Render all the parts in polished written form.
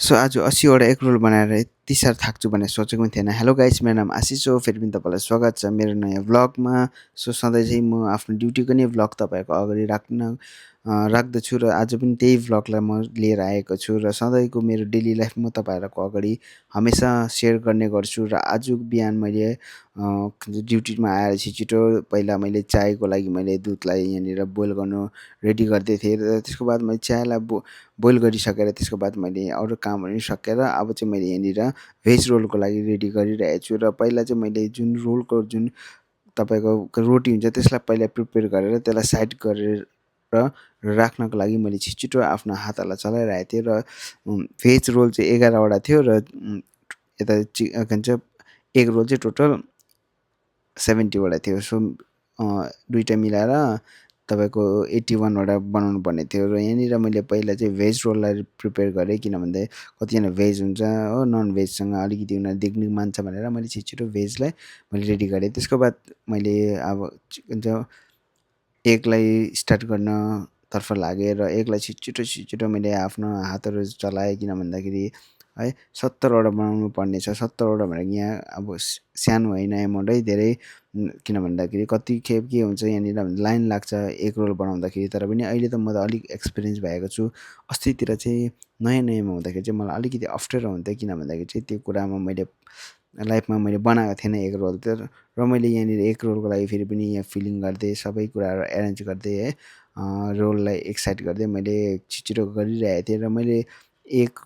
So आज 80 वटा egg roll बनाएर यति साह्रो थाक्छु भनेर सोचेको पनि थिएन। हेलो गाइस, मेरो नाम आशिष हो। फेरि पनि तपाईँलाई स्वागत छ मेरो नयाँ भ्लगमा। सो सधैँ चाहिँ म आफ्नो ड्युटीको नै भ्लग तपाईँहरूको अगाडि राख्दछु र आज पनि त्यही भ्लगलाई म लिएर आएको छु र सधैँको मेरो डेली लाइफ म तपाईँहरूको अगाडि हमेसा सेयर गर्ने गर्छु। र आज बिहान मैले ड्युटीमा आएर छिटो पहिला मैले चायको लागि मैले दुधलाई यहाँनिर बोइल गर्नु रेडी गर्दै थिएँ र त्यसको बाद मैले चायलाई बोइल गरिसकेर त्यसको बाद मैले अरू कामहरू पनि सकेर अब चाहिँ मैले यहाँनिर भेज रोलको लागि रेडी गरिरहेको छु। र पहिला चाहिँ मैले जुन रोलको जुन तपाईँको रोटी हुन्छ त्यसलाई पहिला प्रिपेयर गरेर त्यसलाई साइड गरेर राख्नको लागि मैले छिटो आफ्नो हातहरूलाई चलाइरहेको थिएँ। र भेज रोल चाहिँ 11वटा थियो र यता के भन्छ एग रोल चाहिँ टोटल 70वटा थियो। सो दुइटा मिलाएर तपाईँको 81वटा बनाउनु पर्ने थियो। र यहाँनिर मैले पहिला चाहिँ भेज रोललाई प्रिपेयर गरेँ, किन भन्दा कतिजना भेज हुन्छ हो, नन भेजसँग अलिकति उनीहरू देख्नु मान्छ भनेर मैले छिटो भेजलाई मैले रेडी गरेँ। त्यसको बाद मैले अब के भन्छ एगलाई स्टार्ट गर्नतर्फ लागेँ र एगलाई छिटो मैले आफ्नो हातहरू चलाएँ, किन भन्दाखेरि है 70वटा बनाउनु पर्ने छ। 70वटा भनेको यहाँ अब सानो होइन एमाउन्ट है, धेरै। किन भन्दाखेरि कति खेप के हुन्छ यहाँनिर लाइन लाग्छ एग रोल बनाउँदाखेरि। तर पनि अहिले त म त अलिक एक्सपिरियन्स भएको छु। अस्तितिर चाहिँ नयाँ हुँदाखेरि चाहिँ मलाई अलिकति अप्ठ्यारो हुन्थ्यो, किन भन्दाखेरि चाहिँ त्यो कुरामा मैले लाइफमा मैले बनाएको थिएन एग रोल त। र मैले यहाँनिर एग रोलको लागि फेरि पनि यहाँ फिलिङ गर्दै सबै कुराहरू एरेन्ज गर्दै है रोललाई एक साइड गर्दै मैले छिटो गरिरहेको थिएँ। र मैले एक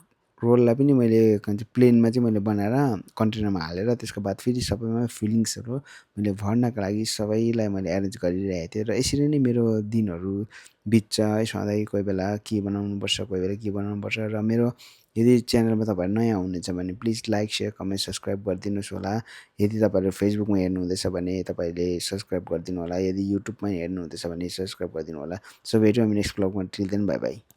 रोललाई पनि मैले के भन्छ प्लेनमा चाहिँ मैले बनाएर कन्टेनरमा हालेर त्यसको बाद फेरि सबैमा फिलिङ्सहरू मैले भर्नको लागि सबैलाई मैले एरेन्ज गरिरहेको थिएँ। र यसरी नै मेरो दिनहरू बित्छ है। सधैँ कोही बेला के बनाउनुपर्छ, कोही बेला के बनाउनुपर्छ। र मेरो यदि च्यानलमा तपाईँहरू नयाँ हुनुहुन्छ भने please like, share, comment, subscribe गरिदिनुहोस् होला। यदि तपाईँहरू फेसबुकमा हेर्नुहुँदैछ भने तपाईँले सब्सक्राइब गरिदिनु होला। यदि युट्युबमा हेर्नुहुँदैछ भने सब्सक्राइब गरिदिनु होला। सो भेट्यौँ हामी नेक्स्ट भ्लगमा। Till then bye by.